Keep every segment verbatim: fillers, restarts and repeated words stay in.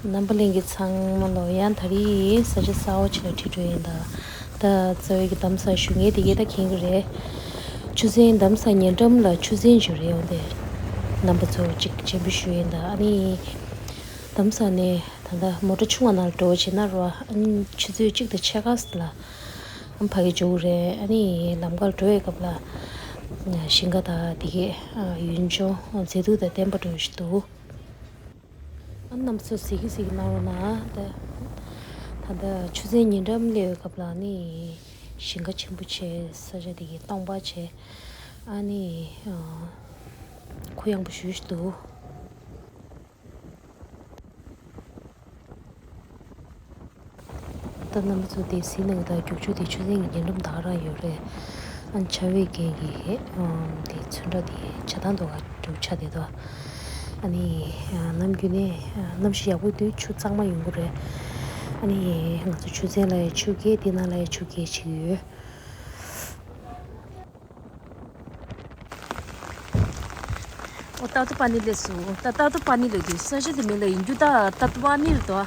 རྣམ་པ་ལྷན་རྒྱས་ཚང་མ་ལོ། ཡང་ད་རེས་ས་ཆ་གསར་པ་ཅིག་ལ་ཁྲིད་འགྲོ་ཡིན་ད། ད་རྩ་བའི་གི་འདམ་ས་ཞུ་མཁན་དེ་གས་ད་མཁྱེན་གི་རེད། ཆུ་ཚན། འདམ་ས་ཉེ་འགྲམ་ལ་ཆུ་ཚན་ཅིག་རེད། འོན་ཏེ་རྣམ་པ་ཚོ་ཅིག་སྤྱན་འབུལ་ཞུ་ཡིན་ད། ཨ་ནི་འདམ་ས་ནས་ད་ལྟ་མོ་ཊ་ཆུང་བ་ནང་ལ་འགྲོ་བྱེད་ན་རོ། ཨ་ནི་ཆུ་ཚོད་གཅིག་དང་ཕྱེད་ཀ་ཙམ་ལ་ཕ་གི་འབྱོར་གི་རེད། ཨ་ནི་ལམ་ཁར་འགྲོ་བའི་སྐབས་ལ་ཞིང་ཁ་དང་དེ་གས་ཡུལ་ལྗོངས་མཛེས་སྡུག་དང་ལྡན་པ་འདྲ་ཞིག་འདུག། ཨ་ནི་རྣམ་པ་ཚོ་གཟིགས་གཟིགས་གནང་རོགས་གནང་། ད་ད་ལྟ་ཆུ་ཚན་ཉེ་འགྲམ་སླེབས་པའི་སྐབས་ལ་ནི་ཞིང་ཁ་ཆེན་པོ་བྱས། ས་ཆ་དེ་གའི་སྟོང་པ་བྱས། ཨ་ནི་གུ་ཡངས་པོ་ཞེ་པོ་ཞིག་འདུག། ད་རྣམ་པ་ཚོ་དེ་གཟིགས་གནང་གི་ད། རྒྱུག་ཆུ་དེ་ཆུ་ཚན་གྱི་ཉེ་འགྲམ་ད་ག་རང་ཡོད་རེད། ཨ་ནི་ཆར་པའི་རྐྱེན་གྱིས་ཨམ་དེ་ཚོན་ཁྲ་དེ་ཇ་དང་དོ་ག་འགྲུབ་ཆགས་བསྡད་དོ། ཨ་ནི་ནམ་རྒྱུན་ནས་གནམ་གཤིས་ཡག་པོ་དུས་ཆུ་གཙང་མ་ཡོང་གི་རེད། ཨ་ནི་ང་ཚོ་ཆུ་ཚན་ལ་ཡང་ཆུ་རྐྱལ། དེ་ནང་ལ་ཡང་ཆུ་རྐྱལ་བྱེད་ཀྱི་ཡོད། ཨོ་ཏ་ཏུ་པ་ནི་ལས་སུ། ཏ་ཏ་ཏུ་པ་ནི་ལས་དུས་ས་ཆ་དེ་མིང་ལ་ཡིན་རྒྱུ་ད་ཏ་ཏུ་པ་ནི་རེད་དོ།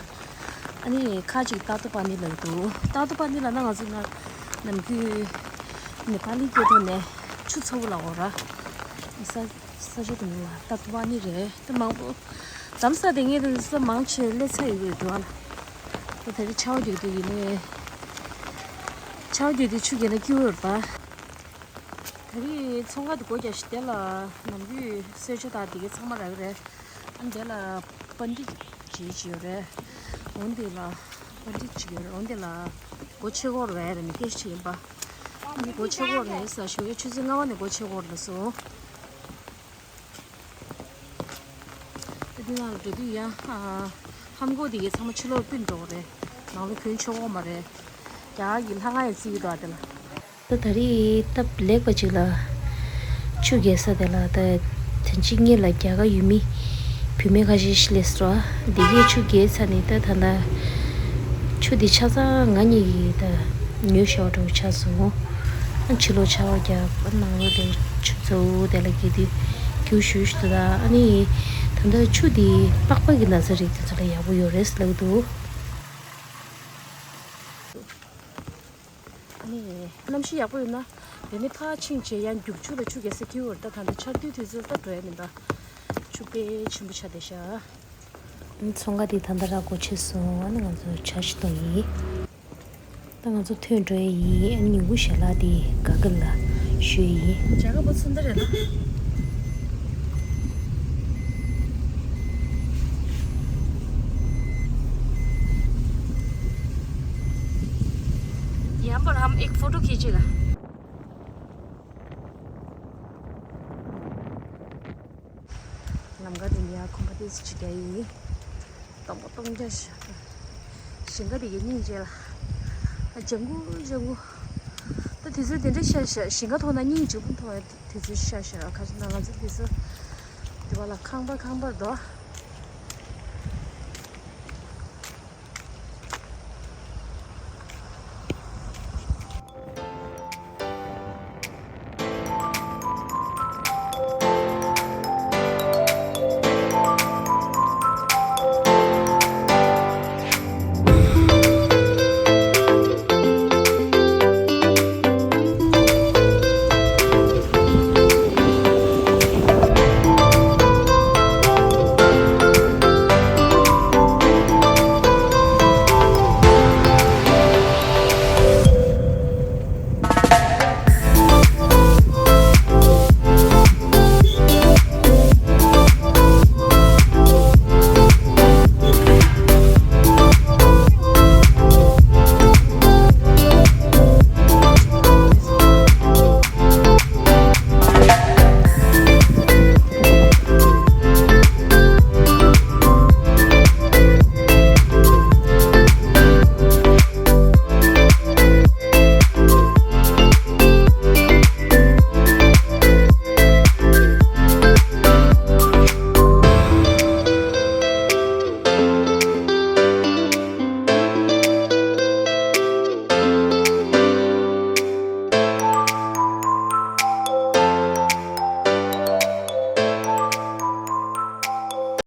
ཨ་ནི་ཁ་ཅིག་ཏ་ཏུ་པ་ནི་ལ་འདུག། ཏ་ཏུ་པ་ནི་ལ་ན་ང་ཚོ་ན་ནམ་རྒྱུན་ནེ་པ་ལི་སྐད་ཐོག་ནས་ཆུ་ཚ་པོ་ལབ་ཡོད་ར། ས་ས་ཆ་དེ་མིང་ལ་ཏ་ཏུ་པ་ནི་རེད། ད་མང་པོ་འདམ་ས་དེ་ངས་དེ་ས་མང་ཆེ་སླེབས་ཚར་ཡོད་རེད་འདུག་ཨ་ལ། ད་དེ་རིང་ཆར་པ་རྒྱག་དུས་ཡིན་ནའི་ཆར་པ་རྒྱག་དུས་ཆུ་རྐྱལ་ན་སྐྱིད་པོ་ཡོད་རེད་པ། ད་རེས་ཚོང་ཁང་དུ་སྒོ་རྒྱག་ཞིག་དེ་ལ་ནམ་རྒྱུན་གསོལ་ཇ་དང་དེ་གའི་ཚང་མ་རག་གི་རེད། ཨ་ནི་དེ་ལ་པཎྜི་ཏ་ཅིག་ཅིག་ཡོད་རེད། འོན་ཏེ་ལ་པཎྜི་ཏ་ཅིག་ཡོད་རེད། འོན་ཏེ་ལ་སྒོ་ཕྱེ་གི་ཡོད་རེད་མི་སྐད་ཆ་ཡིན་པ། ཨ་ནི་སྒོ་ཕྱེ་གི་ཡོད་རེད་ཟེར་ཞུ་ཡ། ཆུ་ཚོད་ལྔ་པ་ནས་སྒོ་ཕྱེ་གི་ཡོད་རེད་ལ་སོ། ད་འདི་ནང་ལ་འགྲོ་དུས་ཡང་ཧམ་གོ་དེ་གའི་ཚང་མ་ཕྱི་ལོགས་ཕུད་འགྲོ་གི་རེད། ནང་ལོགས་གྱོན་ཆོག་གི་མ་རེད། རྒྱ་གར་གྱི་ལྷ་ཁང་ཡང་བརྩིགས་ཀྱི་འདུག་ཨ་དེ་ལ། ད་ད་རེས་སྟབས་ལེགས་པ་ཅིག་ལ་ཆུ་རྐྱལ་ས་དེ་ལ་ད་དོན་གཅིག་གཉིས་ལ་རྒྱ་གར་ཡུལ་མི་བུད་མེད་ཁ་ཤས་ཤིག་སླེབས་སོང་། དེ་གས་ཆུ་རྐྱལ་ཚར་ནས་ད་ད་ད་ཆུ་དེ་ཆ་ཚང་ང་གཉིས་ཀྱིས་ད་ཉོས་བཞག་པ་འདྲ་བོ་ཆགས་སོང་། ཨ་ཕྱི་ལོགས་ཆར་པ་བརྒྱབ། ཨ་ནང་ལོགས་དེ་ཆུ་ཚ་པོ་དེ་ལ་རྐྱལ་དུས་སྐྱིད་པོ་ཞེ་པོ་ཞིག་འདུག་ད། ཨ་ནི་ད་ད་ཆུ་དེ་པགས་པ་གི་ན་ཚ་རིགས་དེ་ཚོ་ལ་ཡག་པོ་ཡོད་རེད་ལབ་འདུག། ཨ་ནི་གནམ་གཤིས་ཡག་པོ་ཡོད་ན་དེ་ནས་ཕར་ཕྱིན་བྱས་ཡང་རྒྱུག་ཆུ་ལ་ཆུ་རྐྱལ་ས་སྐྱིད་པོ་རེད། ད་ད་ལྟ་ཆར་དུས་དུས་ཚོད་ད་འགྲོ་ཡ་མིན་ད། ཆུ་དཔེ་ཆེན་པོ་ཆགས་བསྡད་ཤག། ཨ་ནི་ཚོང་ཁང་དེ་ད་ལྟ་ར་སྒོ་ཕྱེ་སོང་། ཨ་ནི་ང་ཚོ་ཇ་ཞིག་འཐུང་ཡིན། ད་ང་ཚོ་ཐོན་འགྲོ་ཡ་ཡིན། ཨ་ནི་ཉིན་གུང་ཞལ་ལག་དེ་ག་གི་ལ་ཞུ་ཡ་ཡིན། ཇ་ག་པོ་ཚོན་མདའ་རེད་ན། यहाँ पर हम एक फोटो खींचेगा। ལམ་ཁ་དེ་ཡང་གོམ་པ་ཏོག་ཙམ་ཅིག་རྒྱག་ཡིན། སྟོང་པ་སྟོང་རྒྱག་ཤག། ཞིང་ཁ་དེ་གའི་སྙིང་རྗེ་ལ། ལྗང་གུ་ལྗང་གུ། ད་དུས་ཚོད་དེ་འདྲ་ཤར་ཤག། ཞིང་ཁ་མཐོང་ན་སྙིང་རྗེ་པོ་མཐོང་བའི་དུས་ཚོད་ཤར་ཤག། ག་རེ་ཟེར་ན་ང་ཚོ་དུས་ཚོད་དེ་བ་ལ་ཁང་པ་ཁང་པར་འགྲོ།